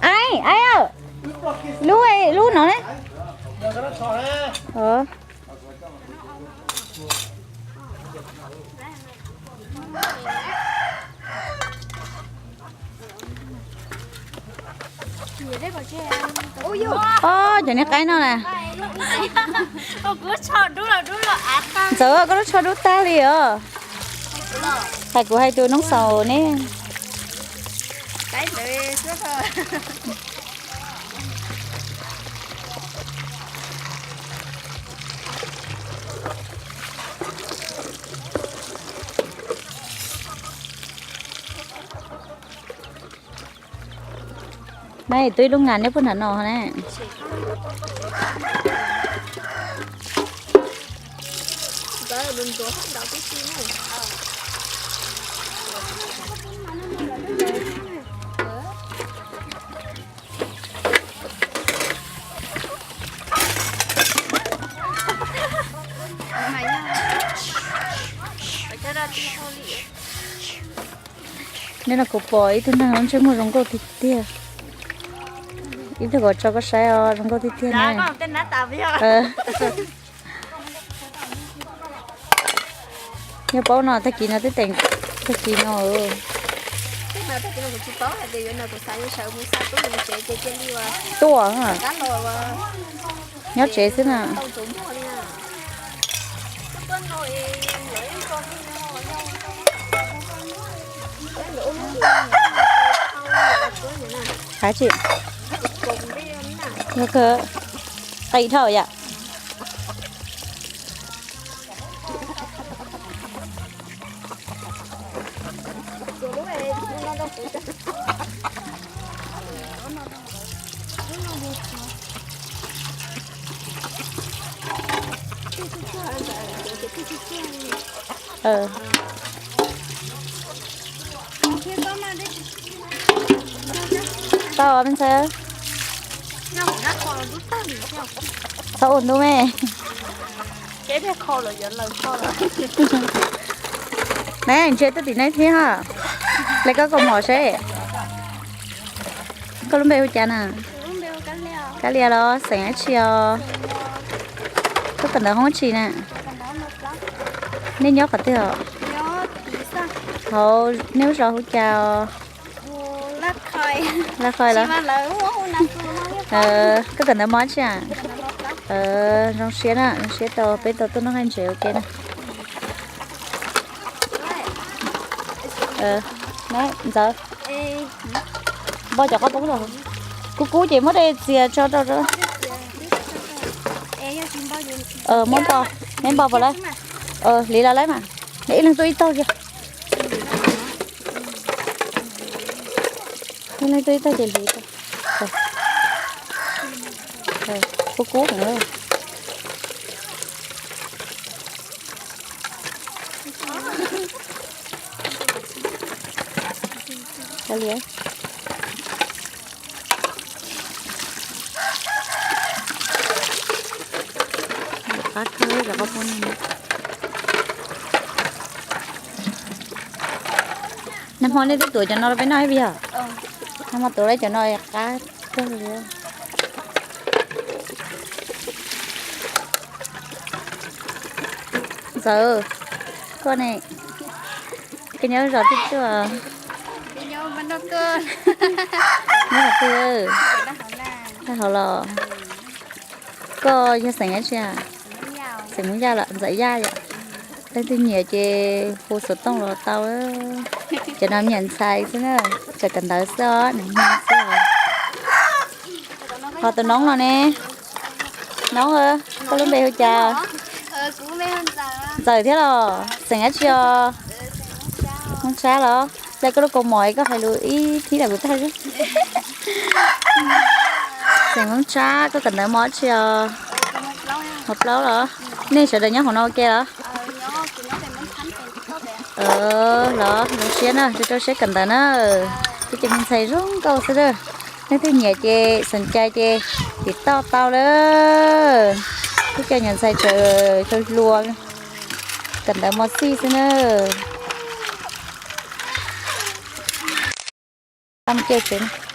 Ai, ai, lub, lub no ne. Ob, cov niag qaib no na. Ntxawm, koj lub tsho dub tag li os. Hais kuv hais tus noob xaus ne. Na, twb ib lub ngas neb puag nram no na. Nim no kuv pom ib tug neeg lub ntsej muag zoo nkauj tiag tiag. Ib tug kom tso koj saib os, zoo nkauj tiag tiag na. Yog paub no tag kis no twb teem tag kis no. Tuaj, nyob tsev xwb na. Hais tsis, yog kawg, qis dhau yam. Tau me ntxhais. Txhob ua ntub me. Ne, ntsia tuaj tim neb thiab ha. Li koj kaus mom seb. Koj lub npe hu cas na? Kab Lia los xeem dab tsi os? Koj kawm ntawv hoob dab tsi na? Nej nyob qhov twg os? Hauv nej lub zos hu cas os? Laj Khoi los? Koj kawm ntawv mos dab tsi a? Zoo siab na, zoo siab tau peb tau tuaj noj nqaij ntses ua ke na. Ntxawm, npo cov qos poob los. Kub kub ces muab de txias tso rau. Muab npo, neb npo puas lawm? Hliv los lawm mas. Neb ib leeg tuaj ib tog kiag. Ib leeg tuaj ib tog ces hliv. Kub kub heev. Qab kawg cov qos poob. Nag hmo nej twb tuav cov no rau peb noj ib vim yog? Nag hmo tuav lawm cov no qab kawg li. Ntxawm, koj ne, koj nyob zos twg tuaj? Nyob qhov twg? Nyob hauv los. Koj yog xeem dab tsi a? Xeem Hmoob Yaj los Ntxawm Yaj yom? Leej twg nyiam ces hu xov tooj los tau. Cov no me nyuam ntxhais xwb na, tseem kawm ntawv xwb os, nws xwb os. Ho tus noob no ne? Noob, koj lub npe hu cas? Ntxawm thiab los? Xeem dab tsi os? Hmoob Tshab los? Hle koj lub kaus mom koj hais lus ib thib rau kuv tag. Xeem Hmoob Tshab, koj kawm ntawv mos dab tsi os? Mos plaub los? Nej sawv daws nyob hauv no ua ke los? Los zoo siab na, rau rau siab kawm ntawv na. Peb cov me ntxhais zoo nkauj xwb a. Leej twg nyiam ces xoom cai ces tim toj tau lawm. Peb cov nyuam ntxhais tseem hluas hluas, kawm ntawv mos xij xwb na. Tau mus cia tsev.